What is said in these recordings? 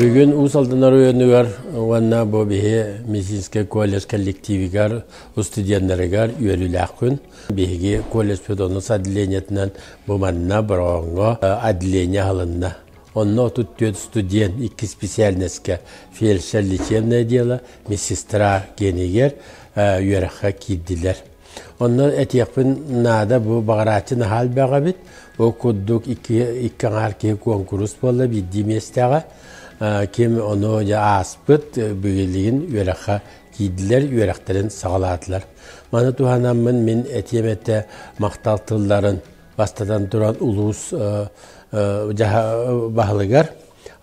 Бүгүн Уус Алдан оройуонугар уонна бу биһи медицинскэй колледж коллективигар, студеннарыгар үөрүүлээх күн. Биһиги колледжпыт онус отделениетынан бу манна Бороҕоҥҥо отделение аһылынна. Онно 34 студент икки специальноска фельдшер лечебное дело, медсестра киэнигэр үөрэххэ киирдилэр. Онно этиэхпин наада бу баҕарааччы наһаа элбэх эбит. Ол курдук икки аҥаар киһи куонкурус буолла биирдии миэстэҕэ. Ким ону дьэ ааспыт билигин үөрэххэ киирдилэр, үөрэхтэрин саҕалаатылар. Маны туһанаммын мин этиэм этэ махтал тылларын бастатан туран улуус баһылыгар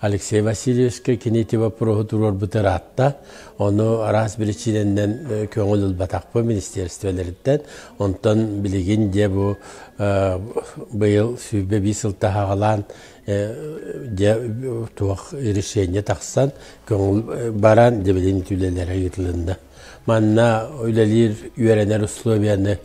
Алексей Васильевичка кини ити вопроһу туруорбут ыраатта. Ону араас биричиинэннэн көҥүл ылбатахпын министерстволериттэн. Онтон билигин дьэ бу быйыл 21 сыл таһаҕалаан дьэ туох решение тахсан көҥүл баран дьэ билигин үлэлэрэ ыытылынна. Манна үлэлиир үөрэнэр условияны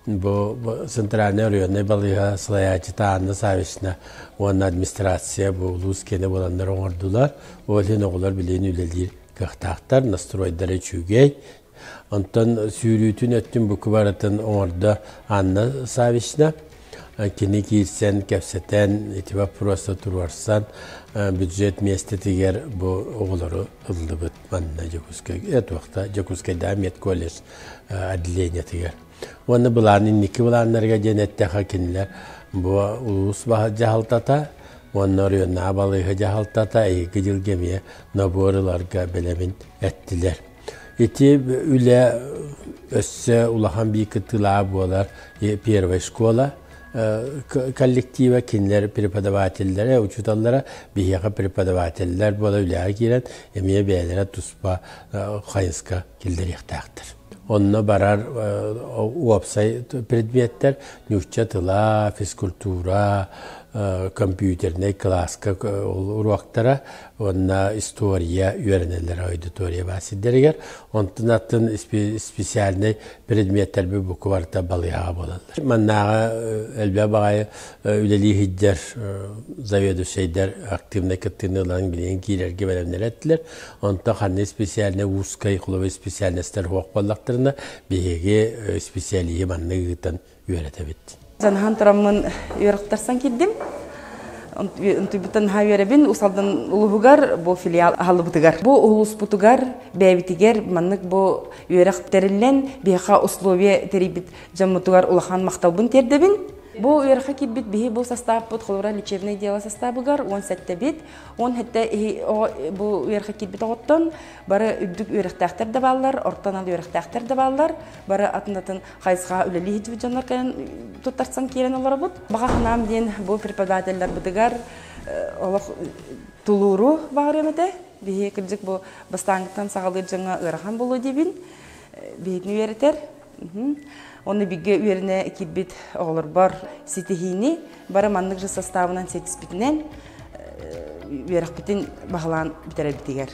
Бу центральнай районнай балыыһа салайааччыта Анна Савична уонна администрация бу улуус киэнэ буоланнар оҥордулар. Ол иһин оҕолор билигин үлэлиир кыахтаахтар, настройдара үчүгэй. Онтон сүүрүүтүн өттүн буку барытын оҥордо Анна Савична. Кини киирсэн, кэпсэтэн, ити вопросы туруорсан, бюджет миэстэтигэр бу оҕолору ыллыбыт манна Дьокуускай, туохта Дьокуускайдааҕы медколледж отделениетыгар. Уонна былаан инники былааннарга диэн эттэххэ кинилэр бу улуус дьаһалтата уонна оройуоннааҕы балыыһа дьаһалтата эһиги дьылга эмиэ набор ыларга бэлэмин эттилэр. Ити үлэ өссө улахан биир кыттыылааҕа буолар первая школа коллектива кинилэр преподавателлэрэ, учууталлара биһиэхэ преподавателлэр буола үлэҕэ киирэн эмиэ бэйэлэрэ туспа хайыска киллэриэхтээхтэр. Онно барар уопсай предметтэр нуучча тыла, физкультура, компьютернай кылааска уруоктара уонна история үөрэнэллэр аудитория баар сирдэригэр. Онтон атын специальнай предметтэрби букварта балыйаҕа буолаллар. Маннааҕы элбэх баҕайы үлэлии сылдьар заведующайдар активнай кыттыыны ылан билигин киирэргэ бэлэмнэр этилэр. Онтон ханнык специальнай узкай холобур специальностар суох буоллахтарына биһиги специалиһы манна ыытан үөрэтэбит. Дьаныһан тураммын үөрэхтэрсэн киирдим. Ынтуйбуттан наһаа үөрэбин. Уус Алдан улууһугар бу филиал аһыллыбытыгар. Бу улууспутугар бэйэбитигэр маннык бу үөрэх тэриллэн биһиэхэ условия тэрийбит дьоммутугар улахан махталбын тиэрдэбин. Бу үөрэххэ киирбит биһи бу састааппыт холобура лечебное дело састаабыгар 17-бит 17 бу үөрэххэ киирбит оҕоттон бары үрдүк үөрэхтээхтэр да бааллар, орто анал үөрэхтээхтэр да бааллар, бары атын-атын хайысхаҕа үлэлии сылдьыбыт дьоннор кэлэн туттарсан киирэн олоробут. Баҕа санаам диэн бу преподавателларбытыгар олох тулууру баҕарыам этэ. Биһи кырдьык бу бастааҥҥыттан саҕалыыр дьоҥҥо ыарахан буолуо диибин. Биһигини үөрэтэр. Онно бигэ үөрэнэ киирбит оҕолорбор ситиһиини бары маннык же составынан ситиспитинэн үөрэхпитин баһылаан бүтэрэрбитигэр.